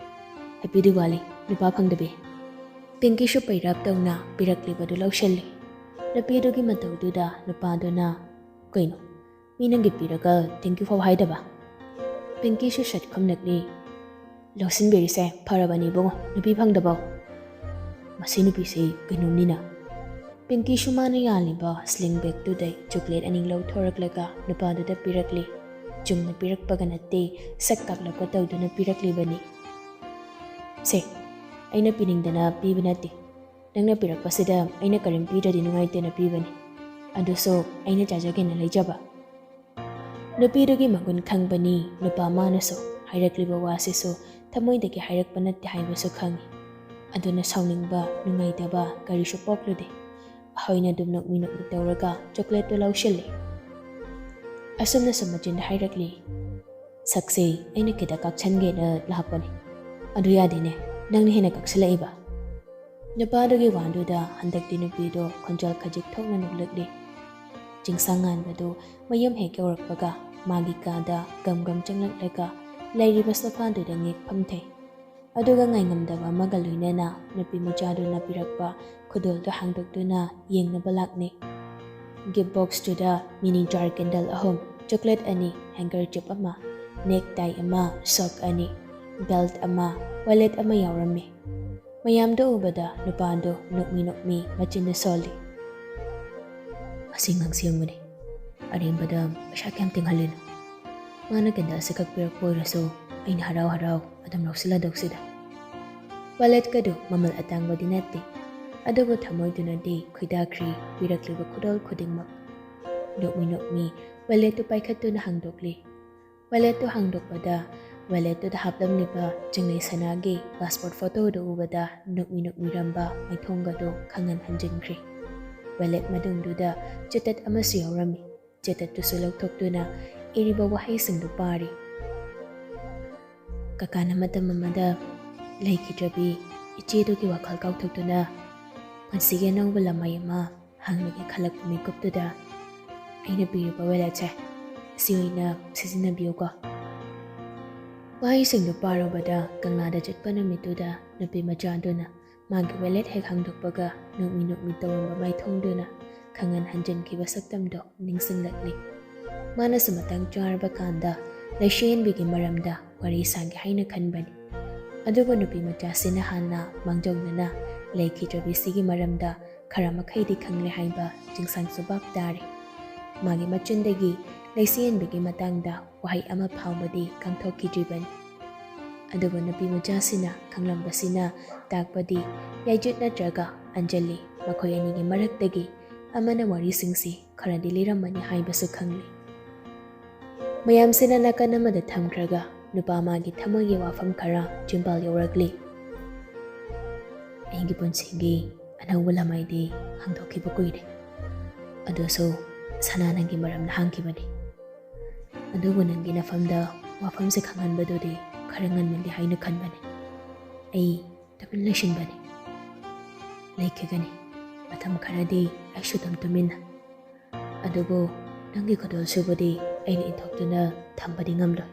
"ꯍꯦꯄꯤ ꯗꯤꯋꯥꯂꯤ, ꯅꯨꯄꯥ ꯐꯪꯗꯕꯤ!" ꯄꯤꯡꯀꯤꯁꯨ ꯄꯩꯔꯞ ꯇꯧꯅ ꯄꯤꯔꯛꯂꯤꯕꯗꯨ ꯂꯧꯁꯤꯜꯂꯤ꯫ ꯅꯨꯄꯤꯗꯨꯒꯤ ꯃꯇꯧꯗꯨꯗ ꯅꯨꯄꯥꯗꯨꯅ, "ꯀꯩꯅꯣ, ꯃꯤꯅ ꯒꯤꯐ ꯄꯤꯔꯒ ꯊꯦꯡꯀ꯭ꯌꯨ ꯐꯥꯎ ꯍꯥꯏꯗꯕ?" ꯄꯤꯡꯀꯤꯁꯨ ꯁꯠ ꯈꯨꯝꯂꯛꯂꯤ, "ꯂꯧꯁꯤꯟꯕꯤꯔꯤꯁꯦ ꯐꯔꯕꯅꯤ ꯏꯕꯨꯡꯉꯣ, ꯅꯨꯄꯤ ꯐꯪꯗꯕꯧ꯫ ꯃꯁꯤ ꯅꯨꯄꯤꯁꯤ ꯀꯩꯅꯣꯝꯅꯤꯅ꯫" ꯄꯤꯡꯀꯤꯁꯨ ꯃꯥꯅ ꯌꯥꯜꯂꯤꯕ ꯁ꯭ꯂꯤꯡ ꯕꯦꯒꯇꯨꯗꯩ ꯆꯣꯀ꯭ꯂꯦꯠ ꯑꯅꯤ ꯂꯧꯊꯣꯔꯛꯂꯒ ꯅꯨꯄꯥꯗꯨꯗ ꯄꯤꯔꯛꯂꯤ꯫ ꯆꯨꯝꯅ ꯄꯤꯔꯛꯄꯒ ꯅꯠꯇꯦ, ꯁꯛ ꯀꯥꯛꯂꯞꯀ ꯇꯧꯗꯨꯅ ꯄꯤꯔꯛꯂꯤꯕꯅꯤ꯫ "ꯁꯦ, ꯑꯩꯅ ꯄꯤꯅꯤꯡꯗꯅ ꯄꯤꯕ ꯅꯠꯇꯦ꯫ ꯅꯪꯅ ꯄꯤꯔꯛꯄꯁꯤꯗ ꯑꯩꯅ ꯀꯔꯤꯝ ꯄꯤꯗ꯭ꯔꯗꯤ ꯅꯨꯡꯉꯥꯏꯇꯦꯅ ꯄꯤꯕꯅꯤ꯫ ꯑꯗꯨꯁꯨ ꯑꯩꯅ ꯆꯥꯖꯒꯦꯅ ꯂꯩꯖꯕ꯫" ꯅꯨꯄꯤꯗꯨꯒꯤ ꯃꯒꯨꯟ ꯈꯪꯕꯅꯤ ꯅꯨꯄꯥ ꯃꯥꯅꯁꯨ꯫ ꯍꯥꯏꯔꯛꯂꯤꯕ ꯋꯥꯁꯤꯁꯨ ꯊꯃꯣꯏꯗꯒꯤ ꯍꯥꯏꯔꯛꯄ ꯅꯠꯇꯦ ꯍꯥꯏꯕꯁꯨ ꯈꯪꯏ꯫ ꯑꯗꯨꯅ ꯁꯥꯎꯅꯤꯡꯕ, ꯅꯨꯡꯉꯥꯏꯇꯕ ꯀꯔꯤꯁꯨ ꯄꯣꯛꯂꯨꯗꯦ꯫ ꯑꯍꯣꯏꯅ ꯑꯗꯨꯝ ꯅꯣꯛꯃꯤ ꯅꯣꯛꯃꯤ ꯇꯧꯔꯒ ꯆꯣꯀ꯭ꯂꯦꯠꯇꯨ ꯂꯧꯁꯤꯜꯂꯤ꯫ ꯑꯁꯨꯝꯅꯁꯨ ꯃꯆꯤꯟꯗ ꯍꯥꯏꯔꯛꯂꯤ, "ꯁꯛꯁꯦ ꯑꯩꯅ ꯈꯤꯇ ꯀꯥꯛꯁꯟꯒꯦꯅ ꯂꯥꯛꯄꯅꯤ꯫ ꯑꯗꯨ ꯌꯥꯗꯦꯅꯦ, ꯅꯪꯅ ꯍꯦꯟꯅ ꯀꯥꯛꯁꯜꯂꯛꯏꯕ꯫" ꯅꯨꯄꯥꯗꯨꯒꯤ ꯋꯥꯗꯨꯗ ꯍꯟꯗꯛꯇꯤ ꯅꯨꯄꯤꯗꯣ ꯈꯣꯟꯖꯦꯜ ꯈꯖꯤꯛ ꯊꯣꯛꯅ ꯅꯣꯛꯂꯛꯂꯤ꯫ ꯆꯤꯡꯁꯥꯡ ꯉꯥꯟꯕꯗꯨ ꯃꯌꯨꯝ ꯍꯦꯛ ꯌꯧꯔꯛꯄꯒ ꯃꯥꯒꯤ ꯀꯥꯗ ꯒꯝ ꯒꯝ ꯆꯪꯂꯛꯂꯒ ꯂꯩꯔꯤꯕ ꯁꯣꯐꯥꯗꯨꯗ ꯉꯦꯛ ꯐꯝꯊꯩ꯫ ꯑꯗꯨꯒ ꯉꯥꯏꯉꯝꯗꯕ ꯑꯃꯒ ꯂꯣꯏꯅꯅ ꯅꯨꯄꯤ ꯃꯆꯥꯗꯨꯅ ꯄꯤꯔꯛꯄ ꯈꯨꯗꯣꯜꯗꯨ ꯍꯥꯡꯗꯣꯛꯇꯨꯅ ꯌꯦꯡꯅꯕ ꯂꯥꯛꯅꯩ꯫ ꯒꯤꯐ ꯕꯣꯛꯁꯇꯨꯗ ꯃꯤꯅꯤ ꯖꯥꯔ ꯀꯦꯟꯗꯜ ꯑꯍꯨꯝ, ꯆꯣꯀ꯭ꯂꯦꯠ ꯑꯅꯤ, ꯍꯦꯡꯀꯔꯆꯤꯞ ꯑꯃ, ꯅꯦꯛ ꯇꯥꯏ ꯑꯃ, ꯁꯣꯛ ꯑꯅꯤ, ꯕꯦꯜꯠ ꯑꯃ, ꯋꯥꯂꯦꯠ ꯑꯃ ꯌꯥꯎꯔꯝꯃꯤ꯫ ꯃꯌꯥꯝꯗꯨ ꯎꯕꯗ ꯅꯨꯄꯥꯗꯨ ꯅꯣꯛꯃꯤ ꯅꯣꯛꯃꯤ ꯃꯆꯤꯟꯗ ꯁꯣꯜꯂꯤ꯫ "ꯑꯁꯤ ꯉꯥꯡꯁꯦꯡꯕꯅꯤ꯫ ꯑꯔꯦꯝꯕꯗ ꯄꯩꯁꯥ ꯀꯌꯥꯝ ꯇꯤꯡꯍꯜꯂꯤꯅꯣ? ꯃꯥꯅ ꯀꯦꯟꯗꯜꯁꯦ ꯀꯛꯄꯤꯔꯛꯄ ꯑꯣꯏꯔꯁꯨ ꯑꯩꯅ ꯍꯔꯥꯎ ꯍꯔꯥꯎ ꯑꯗꯨꯝ ꯂꯧꯁꯤꯜꯂꯗꯧꯁꯤꯗ꯫" ꯋꯥꯂꯦꯠꯀꯗꯨ ꯃꯃꯜ ꯑꯇꯥꯡꯕꯗꯤ ꯅꯠꯇꯦ, ꯑꯗꯨꯕꯨ ꯊꯃꯣꯏꯗꯨꯅꯗꯤ ꯈꯣꯏꯗꯥꯈ꯭ꯔꯤ ꯄꯤꯔꯛꯂꯤꯕ ꯈꯨꯗꯣꯜ ꯈꯨꯗꯤꯡꯃꯛ꯫ ꯅꯣꯛꯃꯤ ꯅꯣꯛꯃꯤ ꯋꯥꯂꯦꯠꯇꯨ ꯄꯥꯏꯈꯠꯇꯨꯅ ꯍꯥꯡꯗꯣꯛꯂꯤ꯫ ꯋꯥꯂꯦꯠꯇꯨ ꯍꯥꯡꯗꯣꯛꯄꯗ ꯋꯥꯂꯦꯠꯇꯨꯗ ꯍꯥꯞꯂꯝꯂꯤꯕ ꯆꯤꯡꯂꯩ ꯁꯅꯥꯒꯤ ꯄꯥꯁꯄꯣꯔꯠ ꯐꯣꯇꯣꯗꯨ ꯎꯕꯗ ꯅꯣꯛꯃꯤ ꯅꯣꯛꯃꯤꯔꯝꯕ ꯃꯥꯏꯊꯣꯡꯒꯗꯨ ꯈꯪꯍꯟ ꯍꯟꯖꯤꯟꯈ꯭ꯔꯤ꯫ ꯋꯥꯂꯦꯠ ꯃꯅꯨꯡꯗꯨꯗ ꯆꯤꯇꯠ ꯑꯃꯁꯨ ꯌꯥꯎꯔꯝꯃꯤ꯫ ꯆꯤꯇꯠꯇꯨꯁꯨ ꯂꯧꯊꯣꯛꯇꯨꯅ ꯏꯔꯤꯕ ꯋꯥꯍꯩꯁꯤꯡꯗꯨ ꯄꯥꯔꯤ꯫ "ꯀꯀꯥꯅ ꯃꯇꯝ ꯑꯃꯗ ꯂꯩꯈꯤꯗ꯭ꯔꯕꯤ ꯏꯆꯦꯗꯨꯒꯤ ꯋꯥꯈꯜ ꯀꯥꯎꯊꯣꯛꯇꯨꯅ ꯄꯨꯟꯁꯤꯒꯤ ꯑꯅꯧꯕ ꯂꯃꯥꯏ ꯑꯃ ꯍꯥꯡꯂꯒꯦ ꯈꯜꯂꯛꯄ ꯃꯤꯀꯨꯞꯇꯨꯗ ꯑꯩꯅ ꯄꯤꯔꯤꯕ ꯋꯥꯂꯦꯠꯁꯦ ꯑꯁꯤ ꯑꯣꯏꯅ ꯁꯤꯖꯤꯟꯅꯕꯤꯌꯨꯀꯣ꯫ ꯋꯥꯍꯩꯁꯤꯡꯗꯨ ꯄꯥꯔꯨꯕꯗ ꯀꯪꯂꯥꯗ ꯆꯠꯄ ꯅꯨꯃꯤꯠꯇꯨꯗ ꯅꯨꯄꯤ ꯃꯆꯥꯗꯨꯅ ꯃꯥꯒꯤ ꯋꯦꯂꯦꯠ ꯍꯦꯛ ꯍꯥꯡꯗꯣꯛꯄꯒ ꯅꯣꯛꯃꯤ ꯅꯣꯛꯃꯤ ꯇꯧꯔꯝꯕ ꯃꯥꯏꯊꯣꯡꯗꯨꯅ ꯈꯪꯍꯟ ꯍꯟꯖꯤꯟꯈꯤꯕ ꯁꯛꯇꯝꯗꯣ ꯅꯤꯡꯁꯤꯡꯂꯛꯂꯤ꯫ ꯃꯥꯅꯁꯨ ꯃꯇꯥꯡ ꯆꯥꯔꯕ ꯀꯥꯟꯗ ꯂꯩꯁꯤꯍꯟꯕꯤꯒꯤ ꯃꯔꯝꯗ ꯋꯥꯔꯤ ꯁꯥꯒꯦ ꯍꯥꯏꯅ ꯈꯟꯕꯅꯤ꯫ ꯑꯗꯨꯕꯨ ꯅꯨꯄꯤ ꯃꯆꯥꯁꯤꯅ ꯍꯥꯟꯅ ꯃꯥꯡꯖꯧꯅꯅ ꯂꯩꯈꯤꯗ꯭ꯔꯕꯤꯁꯤꯒꯤ ꯃꯔꯝꯗ ꯈꯔ ꯃꯈꯩꯗꯤ ꯈꯪꯂꯦ ꯍꯥꯏꯕ ꯆꯤꯡꯁꯥꯡꯁꯨ ꯚꯥꯞ ꯇꯥꯔꯦ꯫ ꯃꯥꯒꯤ ꯃꯆꯤꯟꯗꯒꯤ ꯂꯩꯁꯤꯍꯟꯕꯤꯒꯤ ꯃꯇꯥꯡꯗ ꯋꯥꯍꯩ ꯑꯃ ꯐꯥꯎꯕꯗꯤ ꯈꯪꯊꯣꯛꯈꯤꯗ꯭ꯔꯤꯕꯅꯤ꯫ ꯑꯗꯨꯕꯨ ꯅꯨꯄꯤ ꯃꯆꯥꯁꯤꯅ ꯈꯪꯂꯝꯕꯁꯤꯅ ꯇꯥꯛꯄꯗꯤ ꯌꯥꯏꯖꯨꯠ ꯅꯠꯇ꯭ꯔꯒ ꯑꯟꯖꯂꯤ ꯃꯈꯣꯏ ꯑꯅꯤꯒꯤ ꯃꯔꯛꯇꯒꯤ ꯑꯃꯅ ꯋꯥꯔꯤꯁꯤꯡꯁꯤ ꯈꯔꯗꯤ ꯂꯤꯔꯝꯃꯅꯤ ꯍꯥꯏꯕꯁꯨ ꯈꯪꯂꯤ꯫ ꯃꯌꯥꯝꯁꯤꯅ ꯅꯥꯀꯟ ꯑꯃꯗ ꯊꯝꯈ꯭ꯔꯒ ꯅꯨꯄꯥ ꯃꯥꯒꯤ ꯊꯃꯣꯏꯒꯤ ꯋꯥꯐꯝ ꯈꯔ ꯆꯤꯝꯕꯥꯜ ꯌꯧꯔꯛꯂꯤ꯫ ꯑꯩꯒꯤ ꯄꯨꯟꯁꯤꯒꯤ ꯑꯅꯧꯕ ꯂꯃꯥꯏꯗꯤ ꯍꯥꯡꯗꯣꯛꯈꯤꯕ ꯀꯨꯏꯔꯦ꯫ ꯑꯗꯨꯁꯨ ꯁꯅꯥ ꯅꯪꯒꯤ ꯃꯔꯝꯗ ꯍꯥꯡꯈꯤꯕꯅꯤ꯫ ꯑꯗꯨꯕꯨ ꯅꯪꯒꯤ ꯅꯐꯝꯗ ꯋꯥꯐꯝꯁꯦ ꯈꯪꯍꯟꯕꯗꯨꯗꯤ ꯈꯔ ꯉꯟꯃꯜꯂꯤ ꯍꯥꯏꯅ ꯈꯟꯕꯅꯤ꯫ ꯑꯩ ꯇꯨꯃꯤꯟ ꯂꯩꯁꯤꯟꯕꯅꯤ꯫ ꯂꯩꯈꯤꯒꯅꯤ ꯃꯇꯝ ꯈꯔꯗꯤ ꯑꯩꯁꯨ ꯑꯗꯨꯝ ꯇꯨꯃꯤꯟꯅ꯫ ꯑꯗꯨꯕꯨ ꯅꯪꯒꯤ ꯈꯨꯗꯣꯜꯁꯤꯕꯨꯗꯤ ꯑꯩꯅ ꯏꯟꯊꯣꯛꯇꯨꯅ ꯊꯝꯕꯗꯤ ꯉꯝꯂꯣꯏ꯫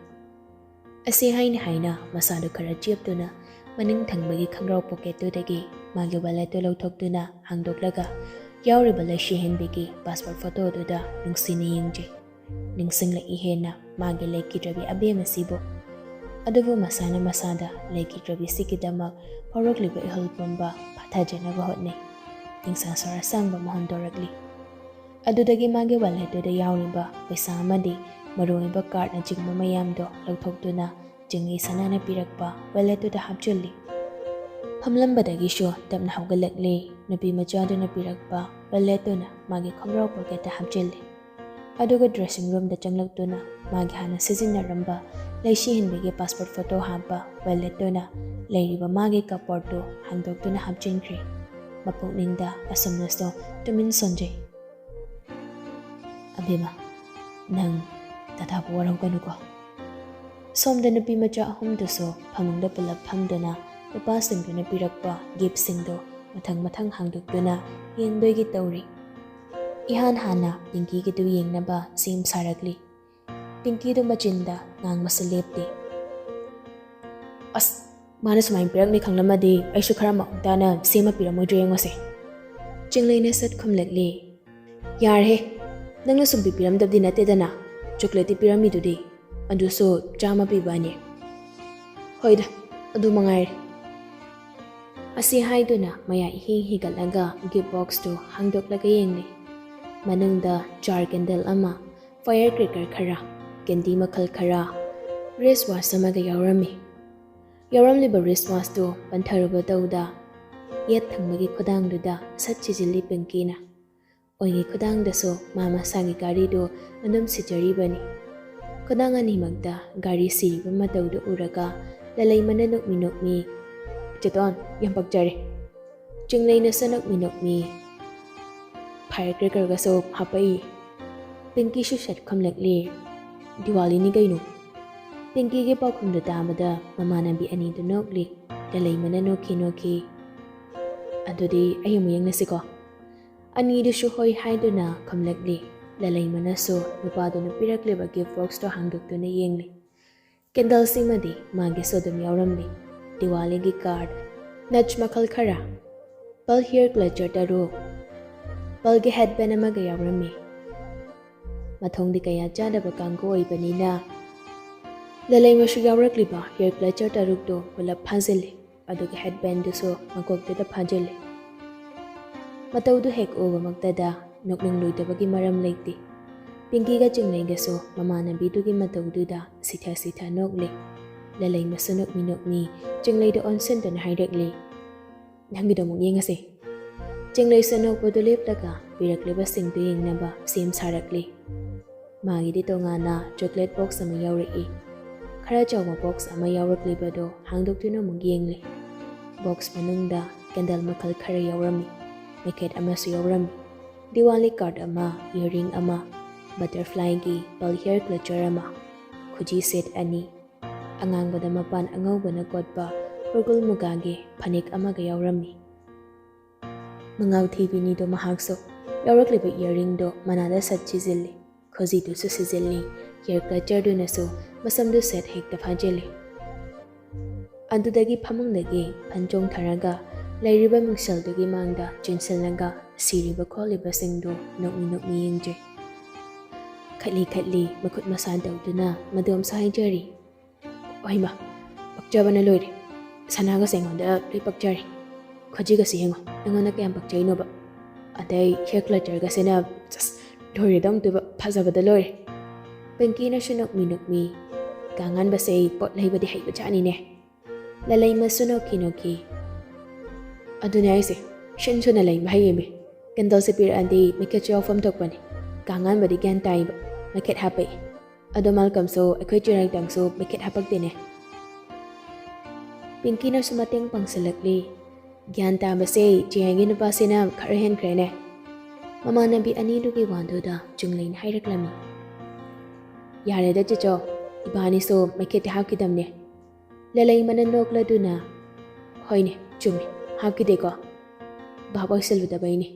ꯑꯁꯤ ꯍꯥꯏꯅ ꯍꯥꯏꯅ ꯃꯁꯥꯗꯨ ꯈꯔ ꯆꯦꯞꯇꯨꯅ ꯃꯅꯤꯡ ꯊꯪꯕꯒꯤ ꯈꯪꯒ꯭ꯔꯥꯎ ꯄꯣꯀꯦꯠꯇꯨꯗꯒꯤ ꯃꯥꯒꯤ ꯋꯥꯂꯦꯠꯇꯨ ꯂꯧꯊꯣꯛꯇꯨꯅ ꯍꯥꯡꯗꯣꯛꯂꯒ ꯌꯥꯎꯔꯤꯕ ꯂꯩꯁꯤꯍꯟꯕꯤꯒꯤ ꯄꯥꯁꯄꯣꯔꯠ ꯐꯣꯇꯣꯗꯨꯗ ꯅꯨꯡꯁꯤꯅ ꯌꯦꯡꯖꯩ꯫ ꯅꯤꯡꯁꯤꯡꯂꯛꯏ ꯍꯦꯟꯅ ꯃꯥꯒꯤ ꯂꯩꯈꯤꯗ꯭ꯔꯕꯤ ꯑꯕꯦꯝ ꯑꯁꯤꯕꯨ꯫ ꯑꯗꯨꯕꯨ ꯃꯁꯥꯅ ꯃꯁꯥꯗ ꯂꯩꯈꯤꯗ꯭ꯔꯕꯤꯁꯤꯒꯤꯗꯃꯛ ꯐꯥꯎꯔꯛꯂꯤꯕ ꯏꯍꯨꯜ ꯄꯨꯝꯕ ꯐꯥꯊꯖꯅꯕ ꯍꯣꯠꯅꯩ꯫ ꯅꯤꯡꯁꯥ ꯁꯣꯔ ꯑꯁꯥꯡꯕ ꯑꯃ ꯍꯣꯟꯗꯣꯔꯛꯂꯤ꯫ ꯑꯗꯨꯗꯒꯤ ꯃꯥꯒꯤ ꯋꯥꯂꯦꯠꯇꯨꯗ ꯌꯥꯎꯔꯤꯕ ꯄꯩꯁꯥ ꯑꯃꯗꯤ ꯃꯔꯨꯑꯣꯏꯕ ꯀꯥꯔꯠꯅꯆꯤꯡꯕ ꯃꯌꯥꯝꯗꯣ ꯂꯧꯊꯣꯛꯇꯨꯅ ꯆꯤꯡꯃꯤ ꯁꯅꯥꯅ ꯄꯤꯔꯛꯄ ꯋꯥꯂꯦꯠꯇꯨꯗ ꯍꯥꯞꯆꯤꯜꯂꯤ꯫ ꯐꯝꯂꯝꯕꯗꯒꯤꯁꯨ ꯇꯞꯅ ꯍꯧꯒꯠꯂꯛꯂꯤ꯫ ꯅꯨꯄꯤ ꯃꯆꯥꯗꯨꯅ ꯄꯤꯔꯛꯄ ꯋꯥꯂꯦꯠꯇꯨꯅ ꯃꯥꯒꯤ ꯈꯣꯡꯒ꯭ꯔꯥꯎ ꯄꯣꯀꯦꯠꯇ ꯍꯥꯞꯆꯤꯜꯂꯤ꯫ ꯑꯗꯨꯒ ꯗ꯭ꯔꯦꯁꯤꯡ ꯔꯨꯝꯗ ꯆꯪꯂꯛꯇꯨꯅ ꯃꯥꯒꯤ ꯍꯥꯟꯅ ꯁꯤꯖꯤꯟꯅꯔꯝꯕ ꯂꯩꯁꯤꯍꯟꯕꯤꯒꯤ ꯄꯥꯁꯄꯣꯔꯠ ꯐꯣꯇꯣ ꯍꯥꯞꯄ ꯋꯥꯂꯦꯠꯇꯨꯅ ꯂꯩꯔꯤꯕ ꯃꯥꯒꯤ ꯀꯄꯣꯔꯠꯇꯨ ꯍꯥꯡꯗꯣꯛꯇꯨꯅ ꯍꯥꯞꯆꯤꯟꯈ꯭ꯔꯦ꯫ ꯃꯄꯨꯛꯅꯤꯡꯗ ꯑꯁꯨꯝꯅꯁꯨ ꯇꯨꯃꯤꯟ ꯁꯣꯟꯖꯩ꯫ "ꯑꯕꯦꯝꯃ, ꯅꯪ ꯗꯗꯥꯕꯨ ꯋꯥꯔꯧꯒꯅꯨꯀꯣ꯫" ꯁꯣꯝꯗ ꯅꯨꯄꯤ ꯃꯆꯥ ꯑꯍꯨꯝꯗꯨꯁꯨ ꯐꯃꯨꯡꯗ ꯄꯨꯂꯞ ꯐꯝꯗꯨꯅ ꯅꯨꯄꯥꯁꯤꯡꯗꯨꯅ ꯄꯤꯔꯛꯄ ꯒꯤꯐꯁꯤꯡꯗꯨ ꯃꯊꯪ ꯃꯊꯪ ꯍꯥꯡꯗꯣꯛꯇꯨꯅ ꯌꯦꯡꯗꯣꯏꯒꯤ ꯇꯧꯔꯤ꯫ ꯏꯍꯥꯟ ꯍꯥꯟꯅ ꯄꯤꯡꯀꯤꯒꯤꯗꯨ ꯌꯦꯡꯅꯕ ꯁꯦꯝ ꯁꯥꯔꯛꯂꯤ꯫ ꯄꯤꯡꯀꯤꯗꯨ ꯃꯆꯤꯟꯗ ꯉꯥꯡꯕꯁꯨ ꯂꯦꯞꯇꯦ꯫ ꯑꯁ, ꯃꯥꯅ ꯁꯨꯃꯥꯏꯅ ꯄꯤꯔꯛꯅꯤ ꯈꯪꯂꯝꯃꯗꯤ ꯑꯩꯁꯨ ꯈꯔ ꯃꯑꯣꯡ ꯇꯥꯅ ꯁꯦꯝꯃ ꯄꯤꯔꯝꯃꯣꯏꯗ꯭ꯔꯥ ꯌꯦꯡꯉꯣꯁꯦ꯫ ꯆꯤꯡꯂꯩꯅ ꯁꯠ ꯈꯨꯝꯂꯛꯂꯤ꯫ ꯌꯥꯔꯦꯍꯦ, ꯅꯪꯅ ꯁꯨꯝ ꯄꯤꯕꯤꯔꯝꯗꯕꯗꯤ ꯅꯠꯇꯦꯗꯅ, ꯆꯣꯀ꯭ꯂꯦꯠꯇꯤ ꯄꯤꯔꯝꯃꯤꯗꯨꯗꯤ, ꯑꯗꯨꯁꯨ ꯆꯥꯝꯃ ꯄꯤꯕ ꯑꯅꯤ꯫ ꯍꯣꯏꯗ, ꯑꯗꯨ ꯃꯉꯥꯏꯔꯦ꯫ ꯑꯁꯤ ꯍꯥꯏꯗꯨꯅ ꯃꯌꯥ ꯏꯍꯤꯡ ꯍꯤꯒꯠꯂꯒ ꯒꯤꯐ ꯕꯣꯛꯁꯇꯨ ꯍꯥꯡꯗꯣꯛꯂꯒ ꯌꯦꯡꯂꯤ꯫ ꯃꯅꯨꯡꯗ ꯆꯥꯔ ꯀꯦꯟꯗꯜ ꯑꯃ, ꯐꯥꯌꯔ ꯀ꯭ꯔꯦꯀꯔ ꯈꯔ, ꯀꯦꯟꯗꯤ ꯃꯈꯜ ꯈꯔ, ꯔꯤꯁ ꯋꯥꯁ ꯑꯃꯒ ꯌꯥꯎꯔꯝꯃꯤ꯫ ꯌꯥꯎꯔꯝꯂꯤꯕ ꯔꯤꯁ ꯋꯥꯁꯇꯨ ꯄꯟꯊꯔꯨꯕ ꯇꯧꯗ ꯌꯦꯠ ꯊꯪꯕꯒꯤ ꯈꯨꯗꯥꯡꯗꯨꯗ ꯁꯠ ꯁꯤꯖꯤꯜꯂꯤ ꯄꯤꯡꯀꯤꯅ꯫ ꯑꯣꯏꯒꯤ ꯈꯨꯗꯥꯡꯗꯁꯨ ꯃꯥ ꯃꯁꯥꯒꯤ ꯒꯥꯔꯤꯗꯨ ꯑꯗꯨꯝ ꯁꯤꯖꯔꯤꯕꯅꯤ꯫ ꯈꯨꯗꯥꯡ ꯑꯅꯤꯃꯛꯇ ꯒꯥꯔꯤ ꯁꯤꯔꯤꯕ ꯃꯇꯧꯗꯨ ꯎꯔꯒ ꯂꯂꯩꯃꯅ ꯅꯣꯛꯃꯤ ꯅꯣꯛꯃꯤ, "ꯆꯦꯇꯣꯟ, ꯌꯥꯝ ꯄꯛꯆꯔꯦ꯫" ꯆꯤꯡꯂꯩꯅꯁꯨ ꯅꯣꯛꯃꯤ ꯅꯣꯛꯃꯤ ꯐꯥꯌꯔ ꯀ꯭ꯔꯦꯀꯔꯒꯁꯨ ꯍꯥꯞꯄꯛꯏ꯫ ꯄꯤꯡꯀꯤꯁꯨ ꯁꯠ ꯈꯨꯝꯂꯛꯂꯤ꯫ "ꯗꯤꯋꯥꯂꯤꯅꯤ ꯀꯩꯅꯣ꯫" ꯄꯤꯡꯀꯤꯒꯤ ꯄꯥꯎꯈꯨꯝꯗꯨ ꯇꯥꯕꯗ ꯃꯃꯥꯟꯅꯕꯤ ꯑꯅꯤꯗꯨ ꯅꯣꯛꯂꯤ꯫ ꯂꯂꯩꯃꯅ ꯅꯣꯛꯈꯤ ꯅꯣꯛꯈꯤ꯫ "ꯑꯗꯨꯗꯤ ꯑꯩ ꯑꯃꯨꯛ ꯌꯦꯡꯂꯁꯤꯀꯣ꯫" ꯑꯅꯤꯗꯨꯁꯨ ꯍꯣꯏ ꯍꯥꯏꯗꯨꯅ ꯈꯨꯝꯂꯛꯂꯤ꯫ ꯂꯂꯩꯃꯅꯁꯨ ꯅꯨꯄꯥꯗꯨꯅ ꯄꯤꯔꯛꯂꯤꯕ ꯒꯤꯐ ꯕꯣꯛꯁꯇꯣ ꯍꯥꯡꯗꯣꯛꯇꯨꯅ ꯌꯦꯡꯂꯤ꯫ ꯀꯦꯟꯗꯜꯁꯤꯃꯗꯤ ꯃꯥꯒꯤꯁꯨ ꯑꯗꯨꯝ ꯌꯥꯎꯔꯝꯂꯤ꯫ ꯗꯤꯋꯥꯂꯤꯒꯤ ꯀꯥꯔꯗ, ꯅꯠꯁ ꯃꯈꯜ ꯈꯔ, ꯄꯔꯜ ꯍꯤꯌꯔ ꯀ꯭ꯂꯆꯔ ꯇꯔꯨꯛ, ꯄꯔꯜꯒꯤ ꯍꯦꯗꯕꯦꯟ ꯑꯃꯒ ꯌꯥꯎꯔꯝꯃꯤ꯫ ꯃꯊꯣꯡꯗꯤ ꯀꯌꯥ ꯆꯥꯗꯕ ꯀꯥꯡꯕꯨ ꯑꯣꯏꯕꯅꯤꯅ ꯂꯂꯩꯃꯁꯨ ꯌꯥꯎꯔꯛꯂꯤꯕ ꯍꯤꯌꯔ ꯀ꯭ꯂꯆꯔ ꯇꯔꯨꯛꯇꯨ ꯄꯨꯂꯞ ꯐꯥꯖꯤꯜꯂꯤ꯫ ꯑꯗꯨꯒ ꯍꯦꯗꯕꯦꯟꯗꯨꯁꯨ ꯃꯀꯣꯛꯇꯨꯗ ꯐꯥꯖꯤꯜꯂꯤ꯫ ꯃꯇꯧꯗꯨ ꯍꯦꯛ ꯎꯕꯃꯛꯇꯗ ꯅꯣꯛꯅꯤꯡꯂꯣꯏꯗꯕꯒꯤ ꯃꯔꯝ ꯂꯩꯇꯦ꯫ ꯄꯤꯡꯀꯤꯒ ꯆꯤꯡꯂꯩꯒꯁꯨ ꯃꯃꯥꯟꯅꯕꯤꯗꯨꯒꯤ ꯃꯇꯧꯗꯨꯗ ꯁꯤꯊ ꯁꯤꯊ ꯅꯣꯛꯂꯤ꯫ ꯂꯂꯩꯃꯁꯨ ꯅꯣꯛꯃꯤ ꯅꯣꯛꯃꯤ ꯆꯤꯡꯂꯩꯗ ꯑꯣꯟꯁꯤꯟꯗꯨꯅ ꯍꯥꯏꯔꯛꯂꯤ, "ꯅꯪꯒꯤꯗꯣ ꯑꯃꯨꯛ ꯌꯦꯡꯉꯁꯤ꯫" ꯆꯤꯡꯂꯩꯁꯨ ꯅꯣꯛꯄꯗꯨ ꯂꯦꯞꯂꯒ ꯄꯤꯔꯛꯂꯤꯕꯁꯤꯡꯗꯨ ꯌꯦꯡꯅꯕ ꯁꯦꯝ ꯁꯥꯔꯛꯂꯤ꯫ ꯃꯥꯒꯤꯗꯤ ꯇꯣꯉꯥꯟꯅ ꯆꯣꯀ꯭ꯂꯦꯠ ꯕꯣꯛꯁ ꯑꯃ ꯌꯥꯎꯔꯛꯏ꯫ ꯈꯔ ꯆꯥꯎꯕ ꯕꯣꯛꯁ ꯑꯃ ꯌꯥꯎꯔꯛꯂꯤꯕꯗꯨ ꯍꯥꯡꯗꯣꯛꯇꯨꯅ ꯑꯃꯨꯛ ꯌꯦꯡꯂꯤ꯫ ꯕꯣꯛꯁ ꯃꯅꯨꯡꯗ ꯀꯦꯟꯗꯜ ꯃꯈꯜ ꯈꯔ ꯌꯥꯎꯔꯝꯃꯤ꯫ ꯃꯩꯈꯦꯠ ꯑꯃꯁꯨ ꯌꯥꯎꯔꯝꯃꯤ꯫ ꯗꯤꯋꯥꯂꯤ ꯀꯥꯔꯗ ꯑꯃ, ꯏꯌꯔꯔꯤꯡ ꯑꯃ, ꯕꯇꯔꯐ꯭ꯂꯥꯏꯒꯤ ꯄꯔꯜ ꯍꯤꯌꯔ ꯀ꯭ꯂꯆꯔ ꯑꯃ, ꯈꯨꯖꯤ ꯁꯦꯠ ꯑꯅꯤ, ꯑꯉꯥꯡꯕꯗ ꯃꯄꯥꯟ ꯑꯉꯧꯕꯅ ꯀꯣꯠꯄ ꯈꯨꯔꯈꯨꯜ ꯃꯨꯒꯥꯒꯤ ꯐꯅꯦꯛ ꯑꯃꯒ ꯌꯥꯎꯔꯝꯃꯤ꯫ ꯃꯉꯥꯎ ꯊꯤꯕꯤꯅꯤꯗꯣ ꯃꯍꯥꯛꯁꯨ꯫ ꯌꯥꯎꯔꯛꯂꯤꯕ ꯏꯌꯔꯔꯤꯡꯗꯣ ꯃꯅꯥꯗ ꯁꯠ ꯁꯤꯖꯤꯜꯂꯤ꯫ ꯈꯨꯖꯤꯗꯨꯁꯨ ꯁꯤꯖꯤꯜꯂꯤ꯫ ꯍꯤꯌꯔ ꯀꯠꯆꯔꯗꯨꯅꯁꯨ ꯃꯁꯝꯗꯨ ꯁꯦꯠ ꯍꯦꯛꯇ ꯐꯥꯖꯤꯜꯂꯤ꯫ ꯑꯗꯨꯗꯒꯤ ꯐꯃꯨꯡꯗꯒꯤ ꯐꯟ ꯆꯣꯡꯊꯔꯒ ꯂꯩꯔꯤꯕ ꯃꯤꯡꯁꯦꯜꯗꯨꯒꯤ ꯃꯥꯡꯗ ꯆꯦꯟꯁꯤꯜꯂꯒ ꯁꯤꯔꯤꯕ ꯈꯣꯠꯂꯤꯕꯁꯤꯡꯗꯨ ꯅꯣꯛꯃꯤ ꯅꯣꯛꯃꯤ ꯌꯦꯡꯖꯩ꯫ ꯈꯠꯂꯤ ꯈꯠꯂꯤ ꯃꯈꯨꯠ ꯃꯁꯥ ꯇꯧꯗꯨꯅ ꯃꯗꯣꯝꯁꯨ ꯍꯥꯏꯖꯔꯤ, "ꯑꯣꯏꯃ, ꯄꯛꯆꯕꯅ ꯂꯣꯏꯔꯦ꯫ ꯁꯅꯥꯒꯁꯦ ꯑꯩꯉꯣꯟꯗ ꯂꯣꯏ ꯄꯛꯆꯔꯦ꯫ ꯈꯨꯖꯤꯒꯁꯦ ꯌꯦꯡꯉꯣ, ꯑꯩꯉꯣꯟꯗ ꯀꯌꯥꯝ ꯄꯛꯆꯩꯅꯣꯕ꯫ ꯑꯗꯩ ꯍꯤꯌꯔ ꯀꯠꯆꯔꯒꯁꯤꯅ, ꯆꯁ, ꯂꯣꯏꯔꯦꯗ ꯑꯃꯨꯛꯇꯣꯏꯕ, ꯐꯖꯕꯗ ꯂꯣꯏꯔꯦ꯫" ꯄꯤꯡꯀꯤꯅꯁꯨ ꯅꯣꯛꯃꯤ ꯅꯣꯛꯃꯤ, "ꯀꯥꯉꯥꯟꯕꯁꯦ ꯄꯣꯠ ꯂꯩꯕꯗꯤ ꯍꯩꯕꯖꯥꯠꯅꯤꯅꯦ꯫" ꯂꯂꯩꯃꯁꯨ ꯅꯣꯛꯈꯤ ꯅꯣꯛꯈꯤ, "ꯑꯗꯨꯅꯦ ꯍꯥꯏꯁꯦ, ꯁꯤꯟ ꯁꯨꯅ ꯂꯩꯕ ꯍꯩꯌꯦꯃꯤ꯫ ꯀꯦꯟꯗꯜꯁꯦ ꯄꯤꯔꯛꯑꯗꯤ ꯃꯩꯈꯦꯠꯁꯨ ꯌꯥꯎꯐꯝ ꯊꯣꯛꯄꯅꯦ꯫ ꯀꯥꯉꯥꯟꯕꯗꯤ ꯒ꯭ꯌꯥꯟ ꯇꯥꯏꯕ, ꯃꯩꯈꯦꯠ ꯍꯥꯞꯄꯛꯏ꯫ ꯑꯗꯣ ꯃꯥꯂꯀꯝꯁꯨ ꯑꯩꯈꯣꯏ ꯆꯦꯔꯪꯗꯪꯁꯨ ꯃꯩꯈꯦꯠ ꯍꯥꯞꯄꯛꯇꯦꯅꯦ꯫" ꯄꯤꯡꯀꯤꯅꯁꯨ ꯃꯇꯦꯡ ꯄꯥꯡꯁꯤꯜꯂꯛꯂꯤ꯫ "ꯒ꯭ꯌꯥꯟ ꯇꯥꯕꯁꯦ ꯆꯦꯔꯪꯒꯤ ꯅꯨꯄꯥꯁꯤꯅ ꯈꯔ ꯍꯦꯟꯈ꯭ꯔꯦꯅꯦ꯫" ꯃꯃꯥꯟꯅꯕꯤ ꯑꯅꯤꯗꯨꯒꯤ ꯋꯥꯗꯨꯗ ꯆꯨꯝꯂꯩꯅ ꯍꯥꯏꯔꯛꯂꯝꯃꯤ꯫ "ꯌꯥꯔꯦꯗ ꯆꯦꯆꯧ, ꯏꯕꯥꯅꯤꯁꯨ ꯃꯩꯈꯦꯠꯇꯤ ꯍꯥꯞꯈꯤꯗꯕꯅꯦ꯫" ꯂꯂꯩꯃꯅ ꯅꯣꯛꯂꯗꯨꯅ, "ꯍꯣꯏꯅꯦ, ꯆꯨꯝꯃꯤ, ꯍꯥꯞꯈꯤꯗꯦꯀꯣ꯫ ꯚꯥꯞ ꯑꯣꯏꯁꯤꯜꯂꯨꯗꯕꯩꯅꯦ꯫"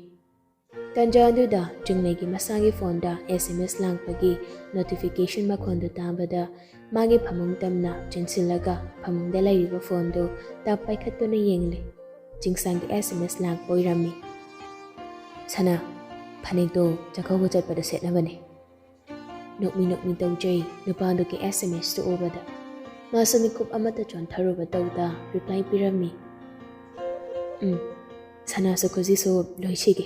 ꯇꯟꯖꯥ ꯑꯗꯨꯗ ꯆꯨꯝꯂꯩꯒꯤ ꯃꯁꯥꯒꯤ ꯐꯣꯟꯗ ꯑꯦꯁ ꯑꯦꯝ ꯑꯦꯁ ꯂꯥꯛꯄꯒꯤ ꯅꯣꯇꯤꯐꯤꯀꯦꯁꯟ ꯃꯈꯣꯟꯗꯨ ꯇꯥꯕꯗ ꯃꯥꯒꯤ ꯐꯃꯨꯡ ꯇꯝꯅ ꯆꯦꯟꯁꯤꯜꯂꯒ ꯐꯃꯨꯡꯗ ꯂꯩꯔꯤꯕ ꯐꯣꯟꯗꯨ ꯇꯞ ꯄꯥꯏꯈꯠꯇꯨꯅ ꯌꯦꯡꯂꯦ꯫ ꯆꯤꯡꯁꯥꯡꯒꯤ ꯑꯦꯁ ꯑꯦꯝ ꯑꯦꯁ ꯂꯥꯛꯄ ꯑꯣꯏꯔꯝꯃꯤ꯫ "ꯁꯅꯥ, ꯐꯅꯦꯛꯇꯣ ꯆꯥꯛꯀꯧꯕ ꯆꯠꯄꯗ ꯁꯦꯠꯅꯕꯅꯦ꯫" ꯅꯣꯛꯃꯤ ꯅꯣꯛꯃꯤ ꯇꯧꯖꯩ ꯅꯨꯄꯥꯗꯨꯒꯤ ꯑꯦꯁ ꯑꯦꯝ ꯑꯦꯁꯇꯨ ꯎꯕꯗ꯫ ꯃꯥꯁꯨ ꯃꯤꯀꯨꯞ ꯑꯃꯇ ꯆꯣꯟꯊꯔꯨꯕ ꯇꯧꯗ ꯔꯤꯄ꯭ꯂꯥꯏ ꯄꯤꯔꯝꯃꯤ꯫ "ꯎꯝ, ꯁꯅꯥꯁꯨ ꯈꯨꯖꯤꯁꯨ ꯂꯣꯏ ꯁꯤꯒꯦ꯫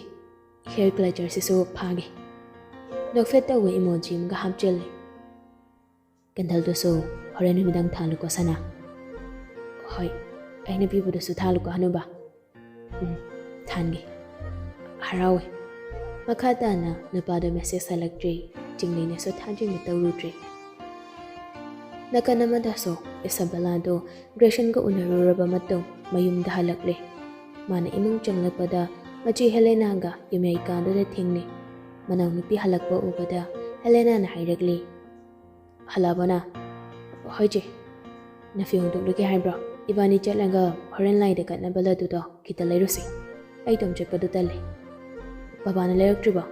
ꯍꯤꯌꯔ ꯀꯠꯆꯔꯁꯤꯁꯨ ꯐꯥꯒꯦ꯫" ꯅꯣꯛꯐꯦꯠ ꯇꯧꯕ ꯏꯃꯣꯖꯤ ꯑꯃꯒ ꯍꯥꯞꯆꯤꯜꯂꯤ꯫ "ꯀꯦꯟꯗꯜꯗꯨꯁꯨ ꯍꯣꯔꯦꯟ ꯅꯨꯃꯤꯗꯥꯡ ꯊꯥꯜꯂꯨꯀꯣ ꯁꯅꯥ꯫" "ꯍꯣꯏ, ꯑꯩꯅ ꯄꯤꯕꯗꯨꯁꯨ ꯊꯥꯜꯂꯨꯀꯣ ꯍꯅꯨꯕ꯫" "ꯎꯝ, ꯊꯥꯟꯒꯦ꯫" ꯍꯔꯥꯎꯋꯦ꯫ ꯃꯈꯥ ꯇꯥꯅ ꯅꯨꯄꯥꯗꯣ ꯃꯦꯁꯦꯖ ꯍꯜꯂꯛꯇ꯭ꯔꯤ꯫ ꯆꯤꯡꯂꯩꯅꯁꯨ ꯊꯥꯖꯤꯟꯕ ꯇꯧꯔꯨꯗ꯭ꯔꯤ꯫ ꯅꯥꯀꯟ ꯑꯃꯗꯁꯨ ꯏꯁꯥꯕꯦꯂꯥꯗꯣ ꯒ꯭ꯔꯦꯁꯟꯒ ꯎꯅꯔꯨꯔꯕ ꯃꯇꯨꯡ ꯃꯌꯨꯝꯗ ꯍꯜꯂꯛꯂꯦ꯫ ꯃꯥꯅ ꯏꯃꯨꯡ ꯆꯪꯂꯛꯄꯗ ꯃꯆꯦ ꯍꯦꯂꯦꯅꯥꯒ ꯌꯨꯝꯌꯥꯏ ꯀꯥꯗꯨꯗ ꯊꯦꯡꯅꯩ꯫ ꯃꯅꯥꯎꯅꯨꯄꯤ ꯍꯜꯂꯛꯄ ꯎꯕꯗ ꯍꯦꯂꯦꯅꯥꯅ ꯍꯥꯏꯔꯛꯂꯤ, "ꯍꯜꯂꯛꯑꯕꯣ ꯅꯪ?" "ꯍꯣꯏ ꯆꯦ꯫ ꯅꯐꯤ ꯍꯣꯡꯗꯣꯛꯂꯨꯒꯦ ꯍꯥꯏꯕ꯭ꯔꯣ? ꯏꯕꯥꯅꯤ ꯆꯠꯂꯒ ꯍꯣꯔꯦꯟ ꯂꯥꯏꯗ ꯀꯠꯅꯕ ꯂꯗꯨꯗꯣ ꯈꯤꯇ ꯂꯩꯔꯨꯁꯤ꯫ ꯑꯩ ꯏꯇꯣꯝ ꯆꯠꯄꯗꯨ ꯇꯜꯂꯦ꯫" "ꯕꯕꯥꯅ ꯂꯩꯔꯛꯇ꯭ꯔꯤꯕꯣ?"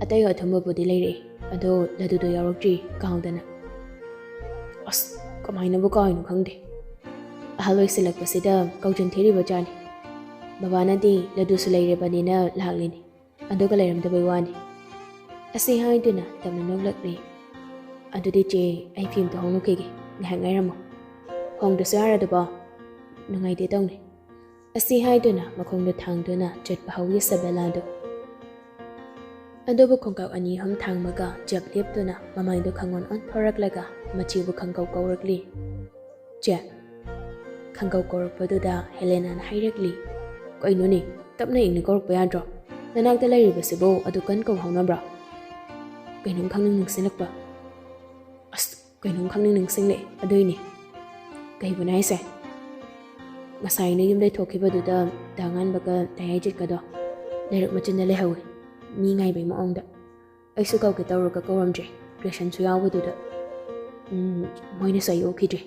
"ꯑꯇꯩ ꯑꯊꯨꯝꯕꯕꯨꯗꯤ ꯂꯩꯔꯛꯑꯦ, ꯑꯗꯣ ꯂꯗꯨꯗꯣ ꯌꯥꯎꯔꯛꯇ꯭ꯔꯤ, ꯀꯥꯎꯗꯅ꯫ ꯑꯁ, ꯀꯃꯥꯏꯅꯕꯨ ꯀꯥꯎꯏꯅꯣ ꯈꯪꯗꯦ꯫ ꯑꯍꯜ ꯑꯣꯏꯁꯤꯜꯂꯛꯄꯁꯤꯗ ꯀꯧꯖꯟ ꯊꯤꯔꯤꯕ ꯖꯥꯠꯅꯤ꯫ ꯕꯕꯥꯅꯗꯤ ꯂꯗꯨꯁꯨ ꯂꯩꯔꯕꯅꯤꯅ ꯂꯥꯛꯂꯤꯅꯤ, ꯑꯗꯨꯒ ꯂꯩꯔꯝꯗꯕꯩ ꯋꯥꯅꯤ꯫ ꯑꯁꯤ ꯍꯥꯏꯗꯨꯅ ꯇꯞꯅ ꯅꯣꯛꯂꯛꯂꯤ꯫ ꯑꯗꯨꯗꯤ ꯆꯦ, ꯑꯩ ꯐꯤ ꯑꯝꯇ ꯍꯣꯡꯉꯨꯈꯤꯒꯦ, ꯉꯥꯏꯍꯥꯛ ꯉꯥꯏꯔꯝꯃꯣ꯫ ꯍꯣꯡꯗ꯭ꯔꯁꯨ ꯌꯥꯔꯗꯨꯕꯣ? ꯅꯨꯡꯉꯥꯏꯇꯦ ꯇꯧꯅꯤ꯫ ꯑꯁꯤ ꯍꯥꯏꯗꯨꯅ ꯃꯈꯣꯡꯗꯣ ꯊꯥꯡꯗꯨꯅ ꯆꯠꯄ ꯍꯧꯏ ꯁꯕꯦꯂꯥꯗꯣ꯫ ꯑꯗꯨꯕꯨ ꯈꯣꯡꯀꯥꯞ ꯑꯅꯤ ꯑꯍꯨꯝ ꯊꯥꯡꯕꯒ ꯖꯞ ꯂꯦꯞꯇꯨꯅ ꯃꯃꯥꯏꯗꯨ ꯈꯪꯑꯣꯟ ꯑꯣꯟꯊꯣꯔꯛꯂꯒ ꯃꯆꯦꯕꯨ ꯈꯪꯀꯧ ꯀꯧꯔꯛꯂꯤ꯫ "ꯆꯦ!" ꯈꯪꯀꯧ ꯀꯧꯔꯛꯄꯗꯨꯗ ꯍꯦꯂꯦꯅꯥꯅ ꯍꯥꯏꯔꯛꯂꯤ꯫ "ꯀꯩꯅꯣꯅꯦ, ꯇꯞꯅ ꯏꯪꯅ ꯀꯧꯔꯛꯄ ꯌꯥꯗ꯭ꯔꯣ? ꯅꯅꯥꯛꯇ ꯂꯩꯔꯤꯕꯁꯤꯕꯨ ꯑꯗꯨ ꯀꯟ ꯀꯧ ꯍꯧꯅꯕ꯭ꯔꯣ?" ꯀꯩꯅꯣꯝ ꯈꯪꯅꯤꯡ ꯅꯤꯡꯁꯤꯡꯂꯛꯄ꯫ ꯑꯁ, ꯀꯩꯅꯣꯝ ꯈꯪꯅꯤꯡ ꯅꯤꯡꯁꯤꯡꯂꯛꯑꯦ, ꯑꯗꯨꯏꯅꯦ꯫ "ꯀꯩꯕꯨꯅꯣ ꯍꯥꯏꯁꯦ?" "ꯉꯁꯥꯏ ꯅꯣꯏ ꯌꯨꯝꯗꯩ ꯊꯣꯛꯈꯤꯕꯗꯨꯗ ꯗꯥ ꯉꯥꯟꯕꯒ ꯗꯥ ꯌꯥꯏꯖꯤꯠꯀꯗꯣ ꯂꯩꯔꯛ ꯃꯆꯤꯟꯗ ꯂꯩꯍꯧꯋꯤ, ꯃꯤ ꯉꯥꯏꯕꯩ ꯃꯑꯣꯡꯗ꯫ ꯑꯩꯁꯨ ꯀꯧꯒꯦ ꯇꯧꯔꯒ ꯀꯧꯔꯝꯗ꯭ꯔꯦ, ꯒ꯭ꯔꯦꯁꯟꯁꯨ ꯌꯥꯎꯕꯗꯨꯗ꯫ ꯎꯝ, ꯃꯣꯏꯅꯁꯨ ꯑꯩ ꯎꯈꯤꯗ꯭ꯔꯦ꯫